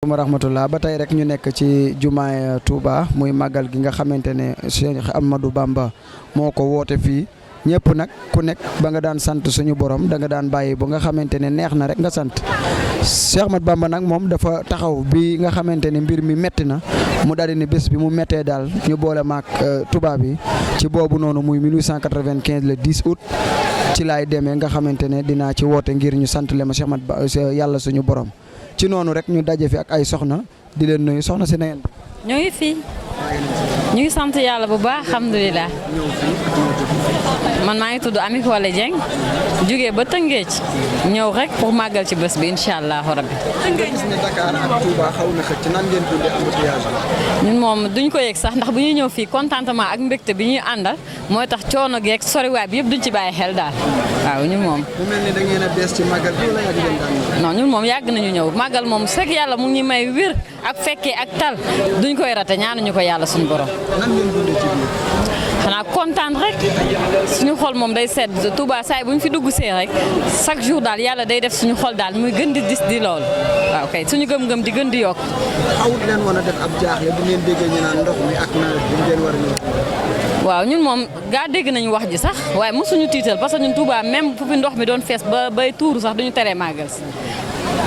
wa rahmatullah ba tey rek ñu nekk ci jumaay Touba muy màggal gi nga xamante ne Cheikh Ahmadou Bamba moo ko woote fii ñëpp nag ku nekk ba nga daan sant suñu borom da nga daan bàyyi ba nga xamante ne neex na rek nga sant Cheikh Ahmadou Bamba nag moom dafa taxaw bi nga xamante ne mbir mi metti na mu daal di ne bés bi mu méttee daal ñu boole maak tubaab yi ci boobu noonu muy 1895 le 10 août ci laay demee nga xamante ne dinaa ci woote ngir ñu sant le ma Cheikh Ahmadou Bamba yàlla suñu borom. ci noonu rek ñu daje fi ak ay soxna di leen nuyu soxna si na ngeen. ñu ngi fi ñu ngi sant yàlla bu baax alhamdulilah. man maa ngi tudd Ami Collé Dieng jógee ba Tëngéej ñëw rek pour màggal ci bés bi incha allahu rabbi. nga gis ne Dakar ak Touba xaw na xëcc nan ngeen dundee embouteillage ñun moom duñ ko yëg sax ndax bu ñuy ñëw fii contentement ak mbégte bi ñuy àndal mooy tax coono geeg soriwaay bi yëpp duñ ci bàyyi xel daal waaw ñun moom. mu mel ni da ngeen a bees ci màggal bi wala yàgg ngeen daan ñëw. non ñun moom yàgg nañu ñëw màggal moom su fekk yàlla mu ngi may wér ak fekkee ak tal duñ koy rate ñaanuñu ko yàlla suñu borom. nan ngeen dundee ci biir. xanaa kontaan rek suñu xol moom day sedd Touba saay bu ñu fi dugg see rek chaque jour daal yàlla day def suñu xol daal muy gën di dis di lool waaw kay suñu gëm-gëm di gën di yokk. xawut leen woon a def ab jaaxle bu ngeen déggee ñu naan ndox mi ak nawet bi ngeen war a ñëw. waaw ñun moom gaa dégg nañu wax ji sax waaye mosuñu tiital parce que ñun Touba même fu fi ndox mi doon fees ba bay tuuru sax duñu teree màggal si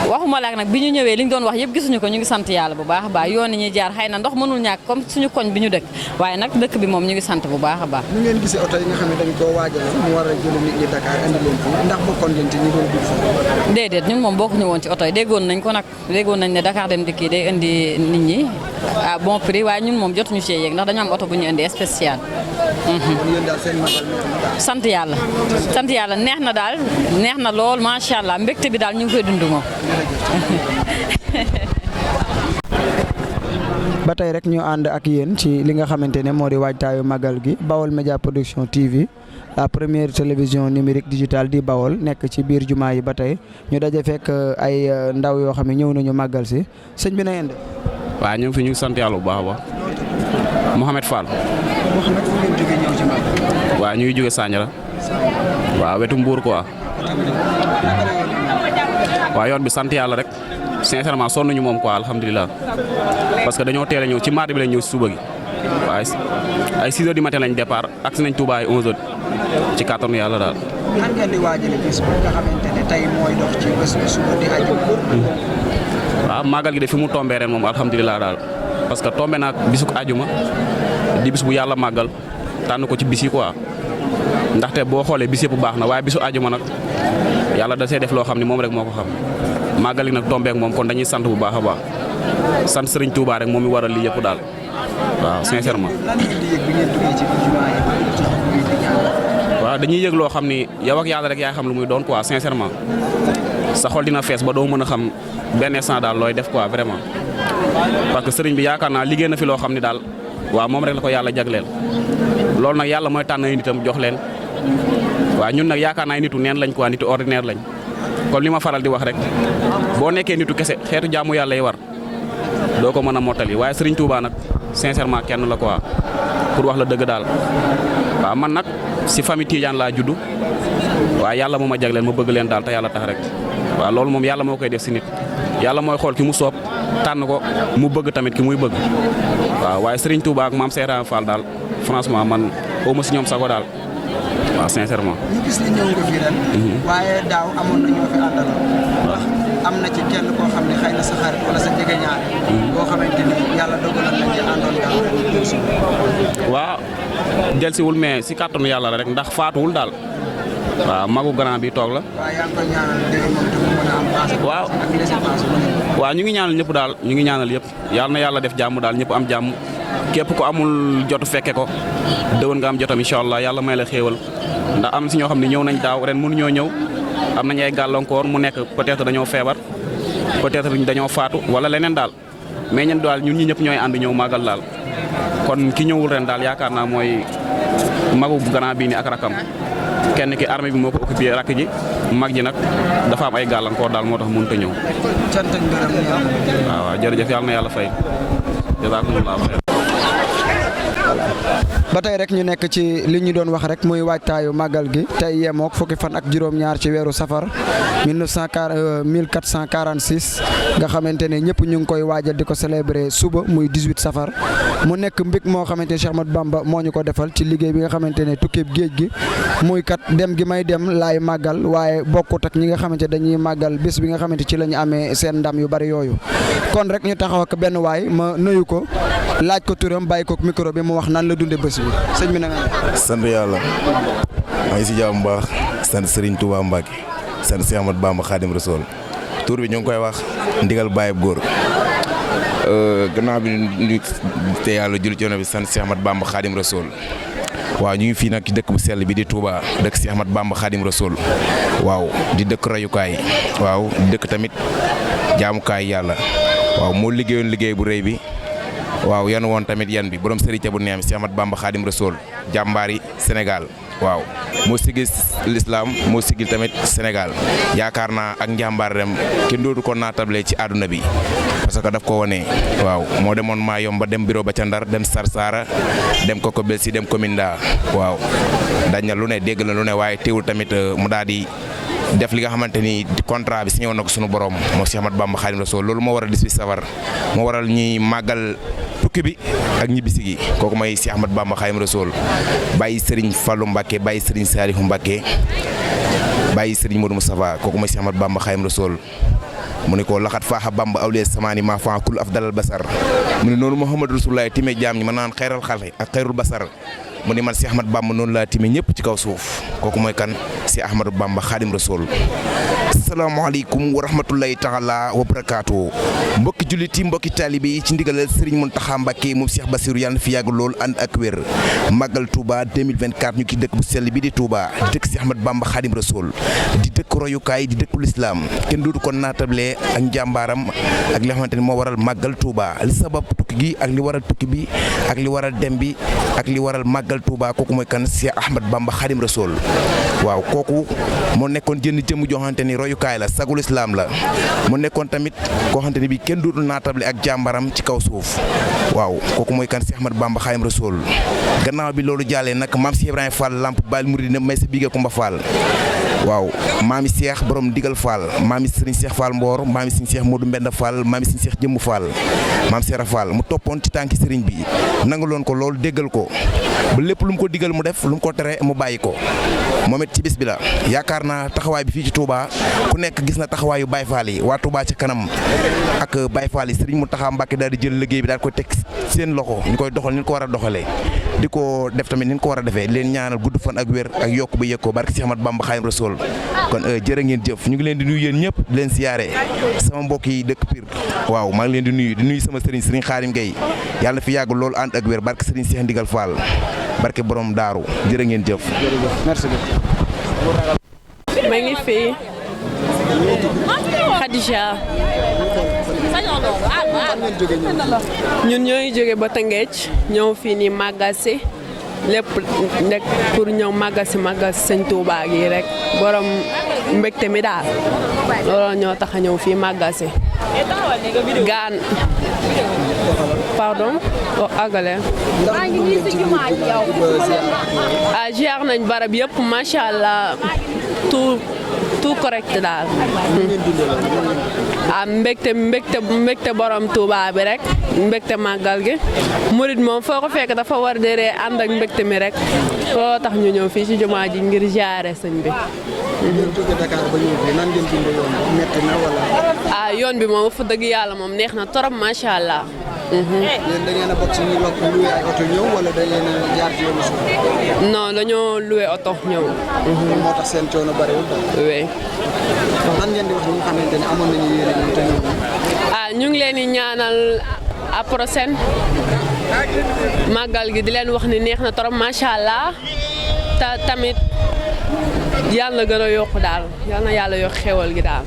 waxuma laak nag bi ñu ñëwee li ñu doon wax yëpp gisuñu ko ñu ngi sant yàlla bu baax a baax yoon yi ñuy jaar xëy na ndox mënul ñàkk comme suñu koñ bi ñu dëkk waaye nag dëkk bi moom ñu ngi sant bu baax a baax. ñu ngeen gisee oto yi nga xam ne dañ koo waajaloon mu war a jëlee nit ñi Dakar andi leen fii ndax bokkoon ngeen ci ñi doon dugg foofu. déedéet ñun moom bokkuñu woon ci oto yi déggoon nañ ko nag déggoon nañ ne Dakar dem dikk yi day indi nit ñi à bon prix waaye ñun moom jotuñu cee yéeg ndax dañoo am oto bu ñu indi spécial. kon yéen daal seen magal sant yàlla sant yàlla neex na daal neex na lool macha allah mbégte bi daal ñu ngi koy dund moom. ba tey rek ñu ànd ak yéen ci li nga xamante ne moo di waajtaayu magal gi Bawol Média Production TV la première télévision numérique digitale di Bawol nekk ci biir jumaa yi ba tey ñu daje fekk ay ndaw yoo xam ne ñëw nañu màggal si sëñ bi na ngeen def. waaw ñu ngi fi ñu ngi sant yàlla bu baax a baax. Mouhamed Fall. Mouhamed fu ngeen jógee ñëw ci màggal. waaw ñu ngi jóge Sandiara. waaw wetu Mbour quoi. waaw yoon bi sant yàlla rek sincèrement sonn nañu moom quoi alhamdulilah parce que dañoo teel a ñëw ci mardi bi lañ ñëw si suba gi waaye ay 6 heures du matin lañ départ agsi nañ Touba ay 11 heures ci kàttanu yàlla daal. nan ngeen di waajale bis bi nga xamante ne tey mooy dox ci bés bi suba di aju. waaw màggal gi de fi mu tombé ren moom alhamdulilah daal parce que tombé naag bisu ajuma di bis bu yàlla màggal tànn ko ci bis yi quoi ndaxte boo xoolee bis yëpp baax na waaye bisu ajuma nag yàlla da see def loo xam ne moom rek moo ko xam màggal gi nag tombé ak moom kon dañuy sant bu baax a baax sant Serigne Touba rek moom mi waral lii yëpp daal waaw sincèrement. lan ngeen di yëg bi ngeen duggee ci biir jumaa yi waaw dañuy yëg loo xam ni yow ak yàlla rek yaay xam lu muy doon quoi sincèrement sa xol dina fees ba doo mën a xam benn instant daal looy def quoi vraiment parce que sëriñ bi yaakaar naa liggéey na fi loo xam ni daal waaw moom rek la ko yàlla jagleel loolu nag yàlla mooy tànn ay nitam jox leen waaw ñun nag yaakaar naa nitu neen lañ quoi nitu ordinaire lañ kon li ma faral di wax rek boo nekkee nitu kese xeetu jaamu yàlla yi war doo ko mën a mottali waaye sëriñ Touba nag sincèrement kenn la quoi pour wax la dëgg daal waaw man nag si famille Tidiane laa juddu waaye yàlla moo ma jagleel ma bëgg leen daal te yàlla tax rek waaw loolu moom yàlla moo koy def si nit yàlla mooy xool ki mu soob tànn ko mu bëgg tamit ki muy bëgg waaw waaye Serigne Touba ak maam Seydou Fall daal franchement man au ma si ñoom sago daal waaw sincèrement. ñu gis ni ñëw nga fi ren. waaye daaw amoon na ñoo fi àndaloon. ndax am na ci kenn koo xam ne xëy na sa xarit wala sa jegeñaale. boo xamante ni yàlla dogalal na ci àndoon daaw ren si. waaw delsiwul mais si kàttanu yàlla la rek ndax faatuwul daal. waaw magu grand bi toog la. waaw yaa ngi koy ñaanal dégg moom te mu mën a am paase. waaw ak laissez-passer waaw ñu ngi ñaanal ñëpp daal ñu ngi ñaanal yëpp yàlla na yàlla def jàmm daal ñëpp am jàmm képp ko amul jotu fekke ko déwén nga am jotam incha allah yàlla may la xéewal ndax am si ñoo xam ne ñëw nañ daaw ren mënuñoo ñëw am nañ ay gàllankoor mu nekk peut-être dañoo feebar peut-être dañoo faatu wala leneen daal mais ñun daal ñun ñi ñëpp ñooy ànd ñëw màggal daal kon ki ñëwul ren daal yaakaar naa mooy magu grand bii ni ak rakam kenn ki armée bi moo ko occupé rakk ji mag ji nag dafa am ay gàllankoor daal moo tax mënut a ñëw. cant ak ngërëm ñu am. waaw jërëjëf yàlla na yàlla fay jazakumullahu xayr. ba tey rek ñu nekk ci li ñu doon wax rek muy waajtaayu màggal gi tey yemook fukki fan ak juróom-ñaar ci weeru safar 1446 nga xamante ne ñëpp ñu ngi koy waajal di ko célébrer suba muy 18 safar mu nekk mbég moo xamante ne Cheikh Ahmadou Bamba moo ñu ko defal ci liggéey bi nga xamante ne tukkib géej gi muy kat dem gi may dem laay màggal waaye bokkut ak ñi nga xamante dañuy màggal bés bi nga xamante ci la ñu amee seen ndam yu bari yooyu kon rek ñu taxaw ak benn waay ma nuyu ko laaj ko turam bàyyi ko micro bi mu wax nan la dundee bés bi sëñ bi na nga sant yàlla maa ngi si jàmm bu baax sant Serigne Touba Mbacke sant Cheikh Ahmadou Bamba Khadim Rassoul tur bi ñu ngi koy wax ndigal Baye góor gannaaw bi ñu te yàlla julli ci Yonent bi sant Cheikh Ahmadou Bamba Khadim Rassoul waaw ñu ngi fii nag ci dëkk bu sell bi di Touba dëkk Cheikh Ahmadou Bamba Khadim Rassoul waaw di dëkk rayukaay waaw di dëkk tamit jaamukaay yàlla waaw moo liggéeyoon liggéey bu rëy bi waaw yan woon tamit yan bi borom sëriñ bu neem Cheikh Ahmadou Bamba Khadim Rassoul jàmbaari Sénégal waaw moo sigil l'islam moo sigil tamit Sénégal yaakaar naa ak njàmbaaram kenn dootu ko naatable ci àdduna bi parce que daf ko wane waaw moo demoon maa yomba dem bureau ba ca Ndar dem Sarsara dem Koko Belsi dem Kominda waaw dañ na lu ne dégg na lu ne waaye teewul tamit mu daal di def li nga xamante ni contrat bi signé woon na ko sunu borom moo Cheikh Ahmadou Bamba Khadim Rassoul loolu moo waral 18 safar moo waral ñuy màggal tukki bi ak ñibbisi gi kooku mooy Cheikh Ahmadou Bamba Khadim Rassoul bàyyi Serigne Fallou Mbacké bàyyi Serigne Salihou Mbacké bàyyi Serigne Modou Moustapha kooku mooy Cheikh Ahmadou Bamba Khadim Rassoul mu ne ko laxat faaxa Bamba awlee samaani ma faa kul afdalal basar mu ne noonu Muhammadu Rasulullah time jaam ñi mën naan xayral xalqi ak xayrul basar mu ne man Cheikh Ahmadou Bamba noonu laa time ñëpp ci kaw suuf kooku mooy kan Cheikh Ahmadou Bamba Khadim Rassoul asalaamaaleykum wa rahmatulahi taala wa barakaatu mbokki jullit yi mbokki taalibe yi ci ndigalal Serigne Mountakha Mbacké moom Cheikh Bassirou yàlla na fi yàgg lool ànd ak wér màggal Touba 2024 ñu ki dëkk bu sell bi di Touba di dëkk Cheikh Ahmadou Bamba Khadim Rassoul di dëkk royukaay di dëkku lislaam kenn dootu ko naatable ak njàmbaaram ak li nga xamante ni moo waral màggal Touba li sabab tukki gi ak li waral tukki bi ak li waral dem bi ak li waral màggal Touba kooku mooy kan Cheikh Ahmadou Bamba Khadim Rassoul waaw kooku moo nekkoon jënd jëmm joo xamante ni royukaay la sagul islam la mu nekkoon tamit koo xamante ni bi kenn dootul naatable ak jàmbaram ci kaw suuf waaw kooku mooy kan Cheikh Ahmadou Bamba Khadim Rassoul gannaaw bi loolu jàllee nag maam Cheikh Ibrahima Fall lamp Baal Mouride may sa bigee Kumba Fall waaw maami Cheikh borom digal Fall maami Serigne Cheikh Fall Mbor maami Serigne Cheikh Modou Mbenda Fall maami Serigne Cheikh Jëmmu Fall maam Serra Fall mu toppoon ci tànki Serigne bi nangaloon ko loolu déggal ko ba lépp lu mu ko digal mu def lu mu ko tere mu bàyyi ko moom it ci bis bi la yaakaar naa taxawaay bi fii ci Touba ku nekk gis na taxawaayu Baye Fall yi waa Touba ci kanam ak Baye Fall yi Serigne Mountakha Mbacké daal di jël liggéey bi daal koy teg seen loxo ñu koy doxal ni ñu ko war a doxalee di ko def tamit ni ñu ko war a defee leen ñaanal gudd fan ak wér ak yokk ba yëg ko barke Cheikh Ahmadou Bamba Khadim Rassoul kon jërë ngeen jëf ñu ngi leen di nuyu yéen ñëpp di leen siyaare sama mbokk yi dëkk Pire waaw maa ngi leen di nuyu sama Serigne Serigne Khadim Gueye yàlla na fi yàgg loolu ànd ak wér barke Serigne Cheikh Ndigal Fall barke borom daaru jërë ngeen jëf. merci beaucoup. maa ngi fi Khadija ñun ñoo ngi jóge ba Tëngéej ñëw fii nii màggal si lépp nekk pour ñëw màggal si sëñ Touba gi rek borom mbégte mi daal looloo ñoo tax a ñëw fii màggal si gaan pardon àggale ziar nañ barab yëpp macha allah tout correct daal mbégte borom Touba bi rek mbégte màggal gi murid moom foo ko fekk dafa war di ree ànd ak mbégte mi rek looloo tax ñu ñëw fii ci jumaa ji ngir ziare sëñ bi. Yoon bi moom fa dëgg yàlla moom neex na torop macha allah. yéen da ngeen a bokk ci ñu loué ay oto ñëw wala da ngeen a jaar ci yoonu suuf. non dañoo loué oto ñëw. moo tax seen coono bariwul daal. oui. lan ngeen di wax ñi nga xamante ne amoon nañu yéene ñu te ñëw. ñu ngi leen di ñaanal à prochaine màggal gi di leen wax ni neex na torop macha allah te tamit yàlla na gën a yokku daal yàlla na yàlla yokk xéwal gi daal.